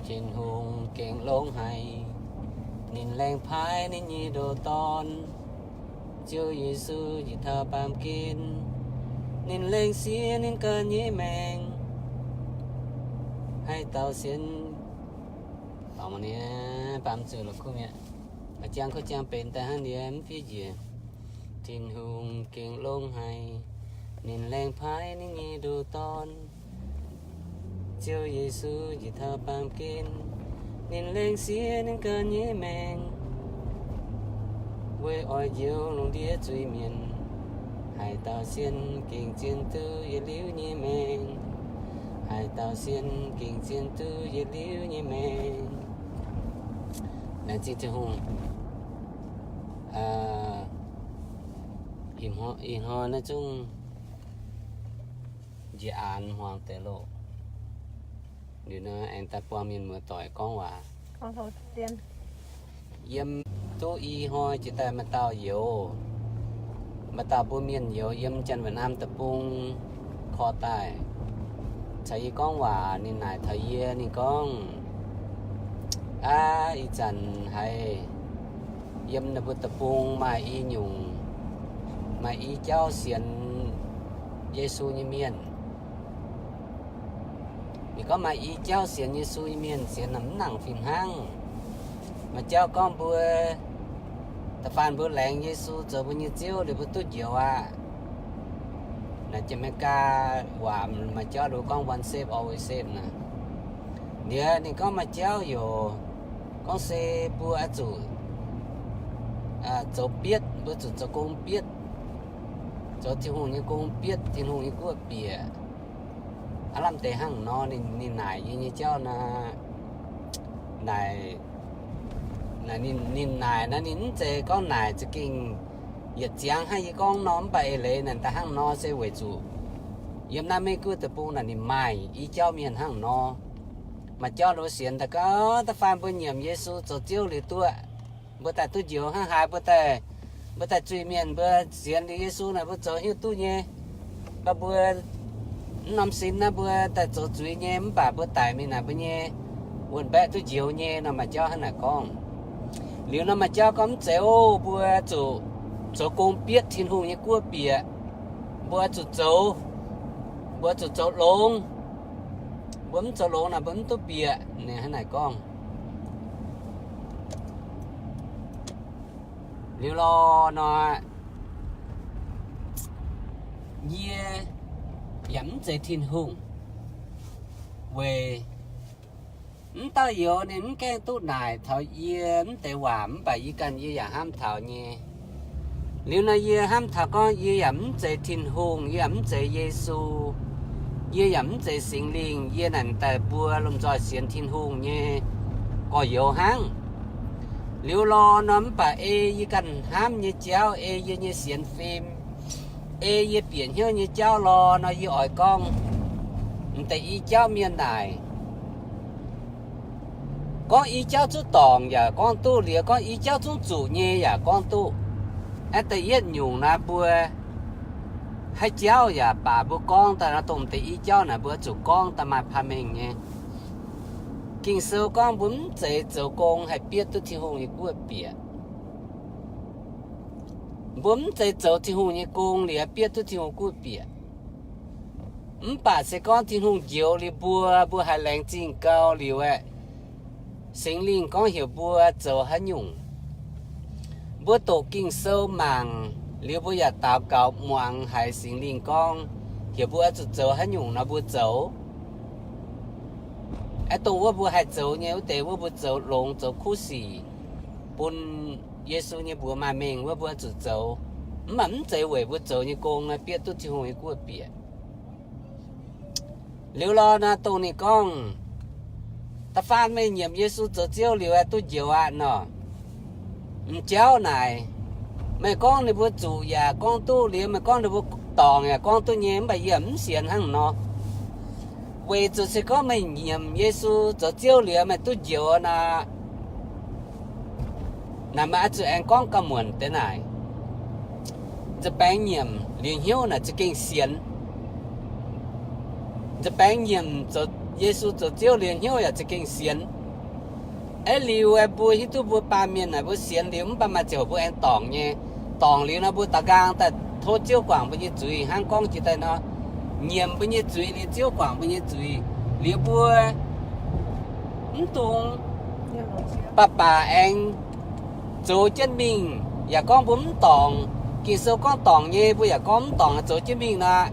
Tin-Hungh gengh longx haic, ninh laengz paaiv ninh nyei ndoh Dorn, Ziouv Yesu, njiec taux baamh gen. Ninh laengz siev ninh ganh nyei maengc, haih daaux sienx. Baamz zuqc la'kuqv mi'aqv. Jangx kuv jangx benx daaih hnangv nyei, mv fiev njiec. Tin-Hungh gengh longx haic, ninh laengz paaiv ninh nyei ndoh Dorn, Ziouv Yesu, njiec taux baamh gen. Ninh laengz siev ninh ganh nyei maengc, weic oix njoux lungh ndiev zuiz-mienh, haih daaux sienx gengh zien duqv yietc liuz nyei maengc, haih daaux sienx gengh zien duqv yietc liuz nyei maengc. Laengz zingh Tin-Hungh. Ih hnoi naaiv zungv njiec aanx hmuangx deix loh. Liuz nor aengx daaih buangh mienh muoz-doic gorngv waac. Yiem duqv i hnoi jiex daaih maaih dauh youz, maaih dauh mbuo mienh youz yiem Janx-Việt Nam deic-bung korv daaih caux yie gorngv waac. Ninh naaic taux yie, ninh gorngv, aav, ih zanc haiz yiem ninh mbuo deic-bung maaih i nyungc, maaih i jauv sienx Yesu nyei mienh. Ninh gorngv maaih i jauv sienx Yesu nyei mienh sienx naaic mv nangc fih hnangv. Maaih jauv gorngv mbuo da'faanh mbuo laengz Yesu zoux mbuo nyei Ziouv liuz mbuo duqv njoux aqv. Naaic Janx-Meigaa waac maaih jauv ninh mbuo gorngv once saved, always saved naaic. Liuz ninh gorngv maaih jauv yaac gorngv se mbuo oix zuqc zoux bietv, mbuo zuqc zoux gong bietv, zoux Tin-Hungh nyei gong bietv, Tin-Hungh nyei guoqv bieqc. Aav lamh deix hnangv nor, ninh naaic yie nyei jauv naaic, naaic, ninh naaic naaiv ninh mv zeiz gorngv naaic za'gengh yietc ziangx hnangv yie gorngv nor, mv baac eix leiz naaic daaih hnangv nor se weic zuqc yiem naaiv Meiv Guoqv deic-bung naaic ninh maaih i jauv mienh hnangv nor. Maaih jauv ninh mbuo sienx daaih gorngv da'faanh mbuo nyiemc Yesu zoux Ziouv liuz duqv, mbuo daaih duqv njoux hnangv haaix, mbuo daaih, mbuo daaih zuiz-mienh mbuo sienx liuz Yesu naaic mbuo zoux hiuv duqv nyei. Mv baac mbuo mv norm sin naaiv mbuo daaih zoux zuiz nyei, mv baac mbuo daic mingh naaic mbuo nyei wuonh baeqv duqv njoux nyei nor, maaih jauv hnangv naaic gorngv. Liuz nor maaih jauv gorngv mv zeiz oc, mbuo zuqc zoux gong bietv Tin-Hungh nyei guoqv bieqc. Mbuo zuqc zoux, mbuo zuqc zoux longx. Mbuo mv zoux longx naaic mbuo mv duqv bieqc. Ninh hnangv naaic gorngv. Liuz lorqc nor, yie yaac mv zeiz Tin-Hungh. Weic mv dauh youz ninh mv gaengh duqv naaic taux yie mv deix waac, mv baac yie ganh yie yaac hnamv taux nyei. Liuz nor yie hnamv taux gorngv yie yaac mv zeiz Tin-Hungh, yie yaac mv zeiz Yesu, yie yaac mv zeiz Singx Lingh, yie naaic daaih mbuo lomh nzoih sienx Tin-Hungh nyei gorx-youz hnangv. Liuz lorqc nor mv baac ei yie ganh hnamv nyei jauv, ei yie nyei sienx fim, ei yie bieqc hnyouv nyei jauv lorqc nor yie oix gorngv m'deix i jauv mienh naaic. Gorngv i jauv zungv dorngc yaac gorngv duqv, liuz gorngv i jauv zungv zuqc nyei yaac gorngv duqv. Aeqv, da'yietv nyungc naaiv mbuo haaix jauv yaac baac mbuo gorngv daaih nor, dongh m'deix i jauv naaic mbuo zuqc gorngv daaih maaih paav mengh nyei. Ging-Sou gorngv mbuo mv zeiz zoux gong haih bietv duqv Tin-Hungh nyei guoqv bieqc. Mbuo mv zeiz zoux Tin-Hungh nyei gong liuz bietv duqv Tin-Hungh guoqv bieqc. Mv baac se gorngv Tin-Hungh njoux liuz mbuo, mbuo haiz laengz zingh gau liuz aeqv, Singx Lingh gorngv heuc mbuo zoux haaix nyungc. Mbuo doqc Ging-Sou mangc liuz mbuo yaac daux gaux muangx haiz Singx Lingh gorngv heuc mbuo zuqc zoux haaix nyungc nor mbuo zoux. Aeqv, dongh wuov mbuo haih zoux nyei wuov deix wuov mbuo zoux longx zoux kuv sic bun Yesu nyei mbuox maaih mengh wuov mbuo zuqc zoux. Mv baac mv zeiz weic mbuo zoux nyei gong naaiv bietv duqv Tin-Hungh nyei guoqv bieqc. Liuz lorqc nor dongh ninh gorngv, da'faanh meih nyiemc Yesu zoux Ziouv liuz aeqv, duqv njoux aqv nor. M'jauv naaic, meih gorngv ninh mbuo zuqc yaac gorngv duqv, liuz meih gorngv ninh mbuo dorngc yaac gorngv duqv nyei, mv baac yie mv sienx hnangv nor. Weic zuqc se gorngv meih nyiemc Yesu zoux Ziouv liuz meih duqv njoux nor, naaic meih oix zuqc aengx gorngv gauh muonc deix naaic. Nza'baengx nyiemc liuz hnyouv naaic za'gengh sienx. Nza'baengx nyiemc zoux, Yesu zoux Ziouv liuz hnyouv yaac za'gengh sienx. Aeqv, liuz aeqv, mbuo hiuv duqv mbuo baamh mienh naaic mbuo sienx liuz mv baac maaih ziangh hoc mbuo aengx dorngc nyei. Dorngc liuz nor mbuo daux nqaang daaih tov Ziouv guangc mbuo nyei zuiz hnangv gorngv jiex daaih nor, nyiemc mbuo nyei zuiz liuz Ziouv guangc mbuo nyei zuiz liuz mbuo mv dungx baac baac aengx zoux jienv mingh. Yaac gorngv mbuo mv dorngc, Ging-Sou gorngv dorngc nyei, mbuo yaac gorngv mv dorngc zoux jienv mingh nor,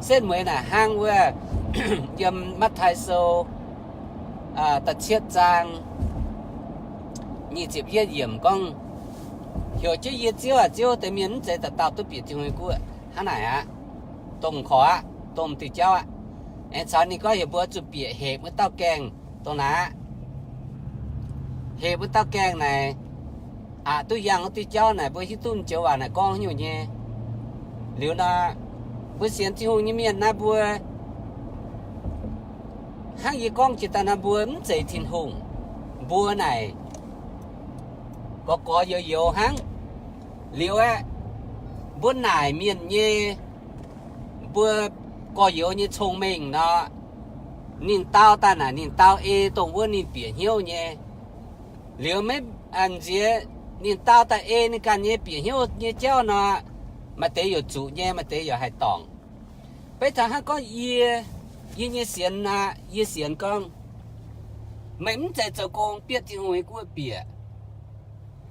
setv mueiz naaic hnangv wuov yiem Matv^taai Sou da'cietv zaang nyic ziepc yietv yiemc gorngv, Heuc jienv yie, Ziouv aac, Ziouv, deix mienh mv zeiz dauh dauh duqv bieqc Tin-Hungh nyei guoqv. Hnangv naaic aqv. Domh korc aqv, domh diuh jauv aqv. Aengx caux ninh gorngv heuc mbuo zuqc bieqc hepc wuov dauh gaengh dongh naaic aqv. Hepc wuov dauh gaengh naaic, aqc duqv yangh wuov diuh jauv naaic, mbuo hiuv duqv joux waac naaic gorngv haaix nyungc nyei. Liuz nor, mbuo sienx Tin-Hungh nyei mienh naaiv mbuo, hnangv yie gorngv jiex daaih nor, mbuo mv zeiz Tin-Hungh. Mbuo naaic gorx gorx youz youz hnangv. Liuz aeqv, mbuo naaic mienh nyei, mbuo gorx youz nyei cong-mengh nor, ninh dau daaih naaic ninh dau ei dongh wuov ninh bieqc hnyouv nyei. Liuz maiv nziex ninh dau daaih ei ninh ganh nyei bieqc hnyouv nyei jauv nor, maaih deix youc zuqc nyei, maaih deix youc haih dorngc. Beiv taux hnangv gorngv yie, yie nyei sienx aqv, yie sienx gorngv, meih mv zeiz zoux gong bieqv Tin-Hungh nyei guoqv bieqc.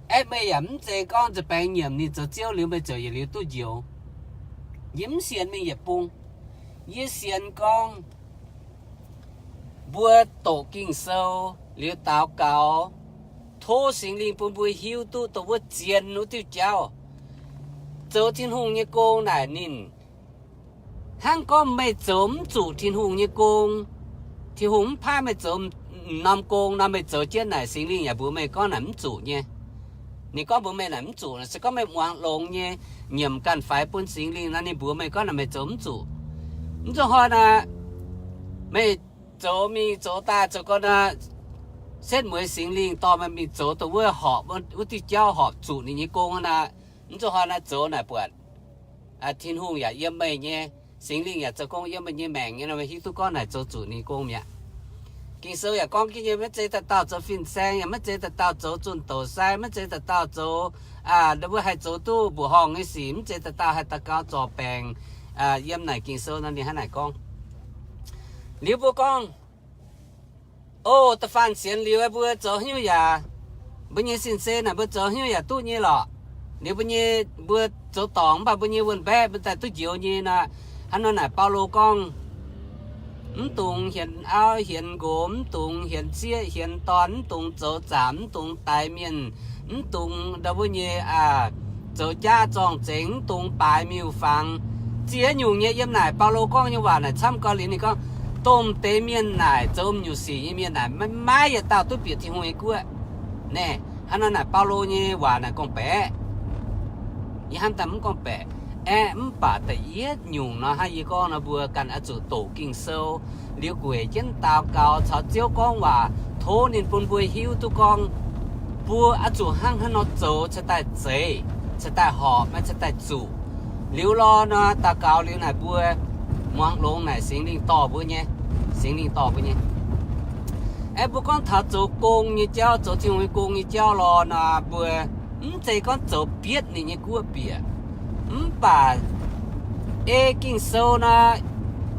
Aeqv, meih yaac mv zeiz gorngv nza'baengx nyiemc ninh zoux ziouv liuz meih ziouc yietc liuz duqv njoux. Yie mv sienx mingh yietc bung. Yie sienx gorngv mbuo doqc Ging-Sou liuz daux gaux, tov Singx Lingh bun mbuo hiuv duqv dongh wuov zien wuov diuh jauv. Zoux Tin-Hungh nyei gong naaic ninh hnangv gorngv meih zoux mv zuqc Tin-Hungh nyei gong, Tin-Hungh mv paaiv meih zoux m'norm gong nor, meih zoux jienv naaic Singx Lingh yaac mbuox meih gorngv naaic mv zuqc nyei. Ninh gorngv mbuox meih naaic mv zuqc. Se gorngv meih muangx longx nyei, nyiemc ganh faix bun Singx Lingh nor, ninh mbuox meih gorngv naaic meih zoux mv zuqc. Mv zuqc hnoi naaic, meih zoux mingh zoux daaih zoux gau naaic, setv mueiz Singx Lingh dorh meih mingh zoux dongh wuov horpc wuov diuh jauv, horpc zuqc ninh nyei gong naaic, mv zuqc hnoi naaic zoux naaic buatc Tin-Hungh yaac yiem meih nyei, Singx Lingh yaac zoux gong yiem meih nyei maengc nyei nor, meih hiuv duqv gorngv naaic zoux zuqc ninh gong mi'aqv. Ging-Sou yaac gorngv jienv nyei, maiv zeiz dauh dauh zoux fin-saeng, yaac maiv zeiz dauh dauh zoux zunh douz sai, maiv zeiz dauh dauh zoux, mbuo haih zoux duqv mbuoqc horngh nyei sic, mv zeiz dauh dauh haih daux gaux zorc baengc. Yiem naaic Ging-Sou nor ninh hnangv naaic gorngv. Liuz mbuo gorngv, o, da'faanh sienx liuz mbuo zoux haaix nyungc yaac, mbuo nyei sin-sen naaic mbuo zoux haaix nyungc yaac duqv nyei lorqc. Liuz mbuo nyei, mbuo zoux dorngc mv baac mbuo nyei wuon-mbaeqv mbuo daaih duqv njoux nyei nor. Hnangv nor naaic Baulo gorngv, mv dungx hienx auv hienx nqox, mv dungx hienx zieqv hienx dorn, mv dungx zoux zaamc, mv dungx daix mienh, mv dungx ndau wuov nyei, zoux jaav zorng-zengx, mv dungx baaix miuc-fangx. Ziex nyungc nyei yiem naaic Baulo gorngv nyei waac naaic camv gau liuz ninh gorngv, domh deix mienh naaic, zoux nyungc sic nyei mienh naaic, maiv maaih yietc dauh duqv bieqc Tin-Hungh nyei guoqv. Naaiv, hnangv nor naaic Baulo nyei waac naaic gorngv-baeqc. Yie hnamv daaih mv gorngv-baeqc. Aeqv, mv baac da'yietv nyungc nor hnangv yie gorngv nor, mbuo ganh oix zuqc doqc Ging-Sou, liuz gueic jienv daux gaux caux Ziouv gorngv waac, tov ninh bun mbuo hiuv duqv gorngv mbuo oix zuqc hnangv haaix nor zoux cingx daaih zeiz, cingx daaih horpc, maiv cingx daaih zuqc. Liuz lorh nor, daux gaux liuz naaic mbuo muangx longx naaic Singx Lingh dorh mbuo nyei, Singx Lingh dorh mbuo nyei. Aeqv, mbuo gorngv taux zoux gong nyei jauv, zoux Tin-Hungh nyei gong nyei jauv lorh nor, mbuo mv zeiz gorngv zoux bietv ninh nyei guoqv bieqc. Mv baac ei Ging-Sou nor,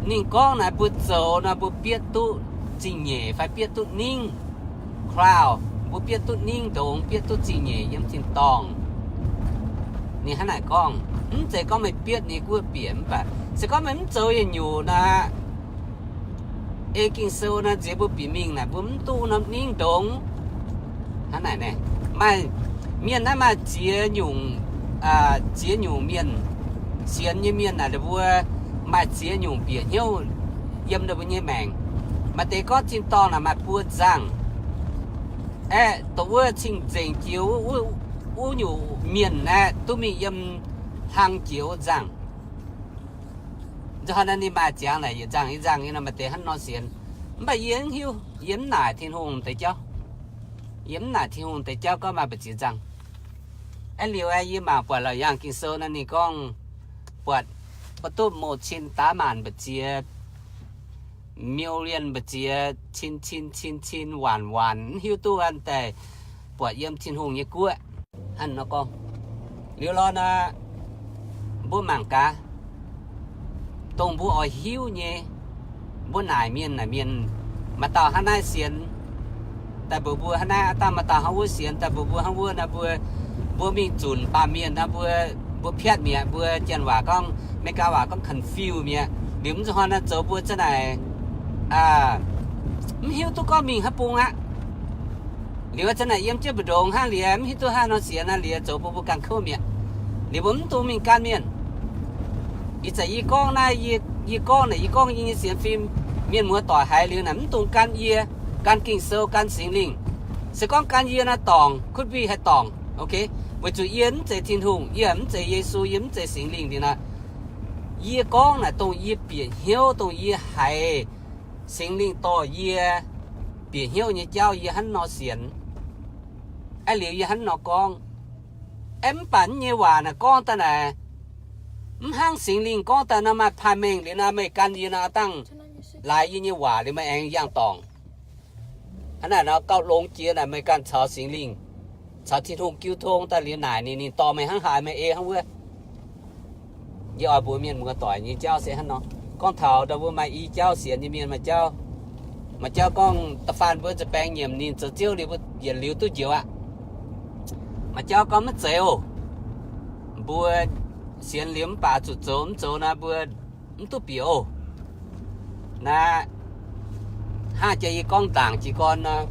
ninh gorngv naaic mbuo zoux nor mbuo bietv duqv zingh nyeic fai bietv duqv ningv, crown, mbuo bietv duqv ningv ndongx, bietv duqv zingh nyeic yiem tin-dorngh. Ninh hnangv naaic gorngv, mv zeiz gorngv meih bietv ninh guoqv bieqc mv baac se gorngv meih mv zoux yietc nyungc nor, ei Ging-Sou nor nziex mbuo bieqc mingh naaic mbuo mv duqv norm ningv ndongx. Hnangv naaic, maaih, mienh naaiv maaih ziex nyungc, ziex nyungc mienh, sienx nyei mienh naaic ninh mbuo maaih ziex nyungc bieqc hnyouv yiem ninh mbuo nyei maengc. Maaih deix gorngv tin-dorngh naaic maaih buo nzangh. Aeqv, dongh wuov cing-nzengc jiex wuov nyungc mienh aeqv, duqv mingh yiem hlang jiex wuov nzangh. Nzunc hnoi naaiv ninh maaih ziangx naaic yietc nzangh yietc nzangh nyei nor, maaih deix hnangv nor sienx. Mv baac yie mv hiuv, yie mv naaic Tin-Hungh deix jauv. Yie mv naaic Tin-Hungh deix jauv gorngv maaih mbu'ziex nzangh. Aeqv, liuz aeqv, yie mangc buatc Laauc Yaangh Ging-Sou naaiv ninh gorngv, buatc, buatc duqv mouz cin daav maanc mbu'ziex million mbu'ziex cin cin cin cin waanc waanc mv hiuv duqv an daaih buatc yiem Tin-Hungh nyei guoqv. Hnangv nor gorngv. Liuz lorqc naaic, mbuo mangc gaax, dongh mbuo oix hiuv nyei, mbuo naaic mienh naaic mienh, maaih dauh hnangv naaiv sienx daaih mbuox mbuo hnangv naaiv, aav dangh maaih dauh hnangv wuov sienx daaih mbuox mbuo hnangv wuov naaic, mbuo, mbuo mingh zunc baamh mienh naaic, mbuo, mbuo piatv mi'aqv, mbuo janx waac gorngv, Meigaa waac gorngv confuse mi'aqv. Liuz mv zuqc hnoi naaiv zoux mbuo za'naaic, mv hiuv duqv gorngv mingh haaix bung aqv. Liuz za'naaic yiem jienv mbu'ndongx hnangv liuz, mv hiuv duqv haaix nor sienx naaiv liuz zoux mbuo mbuo ganh kouv mi'aqv. Liuz mbuo mv dungx mingh gan mienh. Ih zanc yie gorngv naaiv, yie, yie gorngv naaic, yie gorngv yie nyei sienx fim, mienh muoz doic haiz liuz naaic mv dungx gan yie, gan Ging-Sou, gan Singx Lingh. Se gorngv gan yie naaiv dorngc, could be haih dorngc, ok, weic zuqc yie mv zeiz Tin-Hungh, yie mv zeiz Yesu, yie mv zeiz Singx Lingh liuz naaic, yie gorngv naaic dongh yie bieqc hnyouv, dongh yie haiz Singx Lingh dorh yie bieqc hnyouv nyei jauv yie hnangv nor sienx. Aav liuz yie hnangv nor gorngv. Aeqv, mv baac naaiv nyei waac naaic gorngv daaih naaic, mv hnangv Singx Lingh gorngv daaih nor maaih paaiv mengh liuz naaic meih gan yie naaic aav dangh laaix yie nyei waac liuz meih aengx yangh dorngc. Hnangv naaic nor gauh longx jiex naaic meih ganh caux Singx Lingh, caux Tin-Hungh jiu tong daaih liuz naaic ninh, ninh dorh meih hnangv haaix meih ei hnangv wuov. Yie oix mbuox mienh muoz doic nyei jauv se hnangv nor. Gorngv taux ndau wuov maaih i jauv sienx nyei mienh maaih jauv, maaih jauv gorngv da'faanh mbuo nzuih baengx nyiemc ninh zoux ziouv liuz mbuo yietc liuz duqv njoux aqv. Maaih jauv gorngv maiv zeiz oc. Mbuo sienx liuz mv baac zuqc zoux mv zoux naaic mbuo mv duqv bieqc oc. Naaiv hnangv jiex yie gorngv ndaangc jiez gorn nor,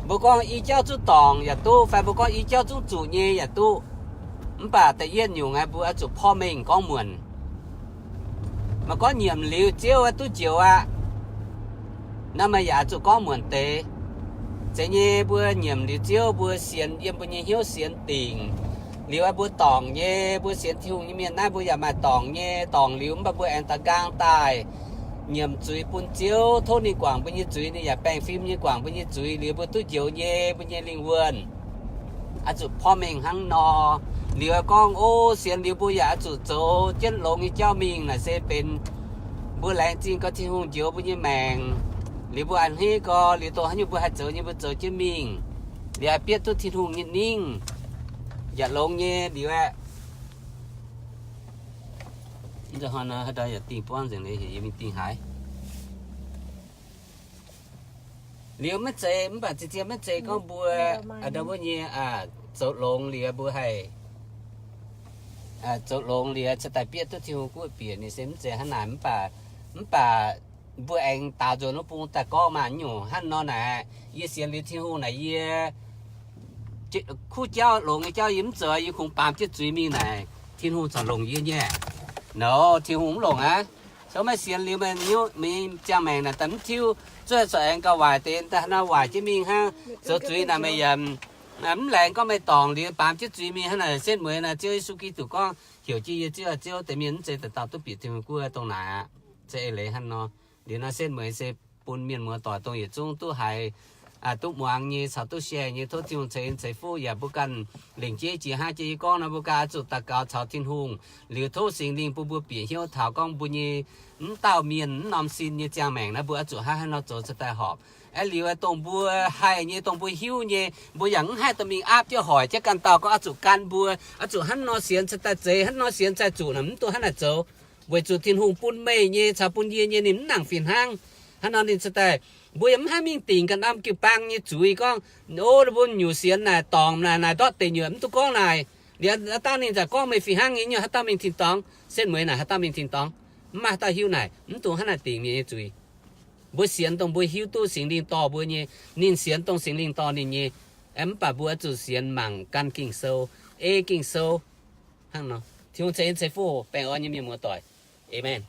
mbuo gorngv i jauv zungv dorngc yaac duqv, fai mbuo gorngv i jauv zungv zuqc nyei yaac duqv. Mv baac da'yietv nyungc aeqv, mbuo oix zuqc porv mengh gorngv muonc. Maaih gorngv nyiemc liuz ziouv aeqv, duqv njoux aqv. Naaiv meih yaac oix zuqc gorngv muonc deix. Zeiz nyei mbuo nyiemc liuz ziouv, mbuo sienx yiem mbuo nyei hnyouv sienx dingc. Liuz aeqv, mbuo dorngc nyei, mbuo sienx Tin-Hungh nyei mienh naaiv mbuo yaac maaih dorngc nyei. Dorngc liuz mv baac mbuo aengx da'nqaang daaih nyiemc zuiz bun ziouv, tov ninh guangc mbuo nyei zuiz, ninh yaac baengh fim nyei guangc mbuo nyei zuiz, liuz mbuo duqv njoux nyei, mbuo nyei lingh wuonh. Oix zuqc porv mengh hnangv nor. Liuz gorngv, o, sienx liuz mbuo yaac oix zuqc zoux jienv longx nyei jauv mingh naaic se benx mbuo laengz zingh gau Tin-Hungh njoux mbuo nyei maengc. Liuz mbuo a'hneiv gau, liuz dongh haaix nyungc mbuo haih zoux nyei mbuo zoux jienv mingh. Liuz haih bieqc duqv Tin-Hungh nyei ningv yaac longx nyei liuz aeqv, yaac dingh buangv nzengc, yie mingh dingh haaix. Liuz maiv zeiz, mv baac zien-zien maiv zeiz gorngv mbuo ndau wuov nyei zoux longx liuz mbuo haih zoux longx liuz cingx daaih bieqc duqv Tin-Hungh guoqv bieqc ninh se mv zeiz hnangv naaic. Mv baac, mv baac mbuo aengx daaux nzuonx wuov bung daaih gorngv maah nyungc hnangv nor naaic, yie sienx liuz Tin-Hungh naaic yie kuv jauv longx nyei jauv yie mv zoux, yie kungx baamz jienv zuiz mingh naaic, Tin-Hungh corc longc yie nyei? No, Tin-Hungh mv longc aqv. Cou maiv sienx liuz meih nyei ziangh maengc naaic daaih mv tiuv, zuov corc aengx gauh waaic deix, daaih hnangv nor waaic jienv mingh hnangv, zoux zuiz naaic meih yaac mv laengz gorngv meih dorngc liuz baamz jienv zuiz mingh hnangv naaic. Setv mueiz naaic Ziouv Yesu Giduc gorngv, heuc jienv yie Ziouv, Ziouv, deix mienh mv zeiz dauh dauh duqv bieqc Tin-Hungh guoqv dongh naaic aqv. Se eix leiz hnangv nor. Liuz nor setv mueiz se bun mienh muoz doic dongh yietc zungv duqv haiz, duqv muangx nyei caux duqv share nyei, tov Tin-Hungh ceix en ceix fuqv yaac mbuo ganh lengc jeiv jiex hnangv jiex yie gorngv nor, mbuo ganh oix zuqc daux gaux caux Tin-Hungh. Liuz tov Singx Lingh bun mbuo bieqc hnyouv taux gorngv mbuo nyei mv dauh mienh mv norm sin nyei ziangh maengc naaiv mbuo oix zuqc hnangv haaix nor zoux cingx daaih horpc. Aeqv, liuz dongh mbuo haih nyei, dongh mbuo hiuv nyei, mbuo yaac mv haih dorh mingh aapv jienv hoic jienv ganh dauh gorngv oix zuqc gan mbuo, oix zuqc hnangv nor sienx cingx daaih zeiz, hnangv nor sienx cingx daaih zuqc naaic, mv dungx hnangv naaic zoux. Weic zuqc Tin-Hungh bun meih nyei caux bun yie nyei ninh mv nangc fih hnangv. Hnangv nor ninh cingx daaih, mbuo yaac mv haih mingh dingc ganh norm jiu-baang nyei zuiz gorngv, o, mbuo nyungc sienx naaic dorngc naaic, naaic ndortv deic nyuoqc, mv dungx gorngv naaic. Liuz aav dangh ninh zaqc gorngv meih fih hnangv nyei, nyungc haaix dauh mingh tin-dorngx? Setv mueiz naaic haaix dauh mingh tin-dorngx? Mv maaih haaix dauh hiuv naaic, mv dungx hnangv naaic dingc mienh nyei zuiz. Mbuo sienx dongh mbuo hiuv duqv Singx Lingh dorh mbuo nyei, ninh sienx dongh Singx Lingh dorh ninh nyei. Mv baac mbuo oix zuqc sienx mangc gan Ging-Sou, ei Ging-Sou. Hnangv nor, Tin-Hungh ceix en ceix fuqv baengh orn nyei mienh muoz doic. Aamen.